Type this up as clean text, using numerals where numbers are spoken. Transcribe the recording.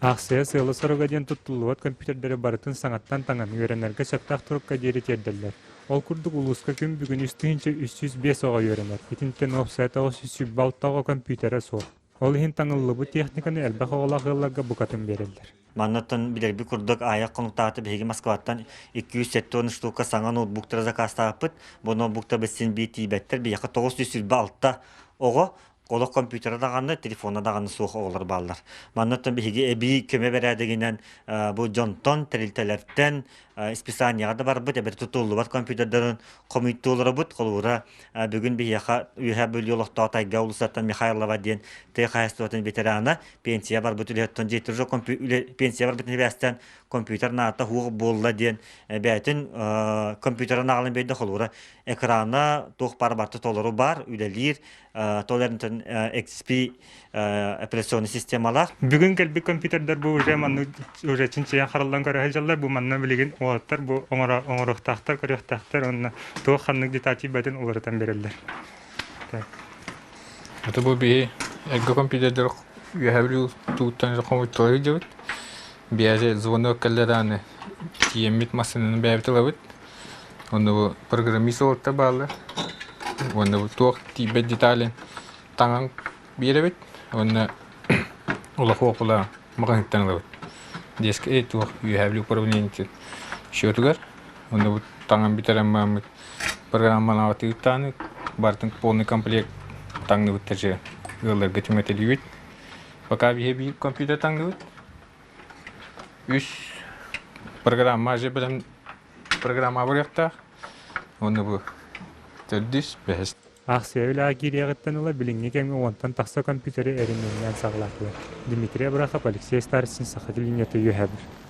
Аахсыйа сыала-соруга диэн туттуллубат компьютердэри барытын саҥаттан таҥан, үөрэнэргэ сөптөөх турукка диэри тиэрдэллэр. Ол курдук улууска күн бүгүн 3 305 оҕо үөрэнэр. Итинтэн уопсайа 926 оҕо компьютера суох. Ол иһин таҥыллыбыт техниканы элбэх оҕолоох ыалларга букатын биэрэллэр. Маннаттан билэрбит курдук аайах хонуктаата биһиги Москваттан 270 штука саҥа ноутбуктары заказтаабыппыт. Бу ноутбуктар син биир тиийбэттэр. Биһиэхэ 926 оҕо олох компьютера даҕаны, телефона даҕаны суох оҕолор бааллар. Маннаттан биһиги эбии көмө бэрээдэгинэн бу дьонтон, тэрилтэлэртэн списанияҕа да барбыт, эбэтэр тутуллубат компьютердарын хомуйтууларабыт. Холобура, бүгүн биһиэхэ Үөһээ Бүлүү олохтоох Тайга улуусаттан Михайлова диэн тыа хаһаайыстыбатын ветерана пенсия барбыт үлэһиттэн дьиэтин уже пенсия барбытын сибээстээн компьютер наата суох буолла диэн бэйэтин компьютерын аҕалан биэрдэ. Холобура, экрана туох баар барыта толору баар, үлэлиир, тол эринтэн XP операционный системалаах. Бүгүн кэлбит компьютердар бу уже маннык уже чинчийэн хараллан көрө сылдьаллар. Бу манна билигин уолаттар бу оҥоруохтаахтар, көрүөхтээхтэр уонна туох ханнык деталь тиийбэтин уларытан биэрэллэр. Так. Это бу биһи эргэ компьютердэр үөһээ Бүлүү тууттан хомуйталар илдьэбит. Биэже звонок кэллэр аны тиийэммит массыынаны бэйэбит ылабыт. Онно бу программист уолаттар бааллар. Уонна бу туох тиийбэт деталин таҥан биэрэбит. Уонна улахан уопула маҕаһыыттан ылабыт. Деск туох үөһээ Бүлүү управлениетын счетугар. Онно бу таҥан бүтэрэн бараммыт программалаабатыгыттааны барытын полный комплект таҥныбыт же ыалларга түҥэтэлиибит. Пока биһи биир компьютер таҥныбыт. Үс программа же бэлэм программа барыахтаах. Онно бу төрдүс, бэһис. Аахсыйа үлэҕэ киириэҕиттэн ыла билиҥҥи кэмҥэ уонтан тахса компьютеры эрэмиэннээн саҕалаатылар. Дмитрий Абрахов, Алексей Старостин, Саха телевидениета Үөһээ Бүлүү.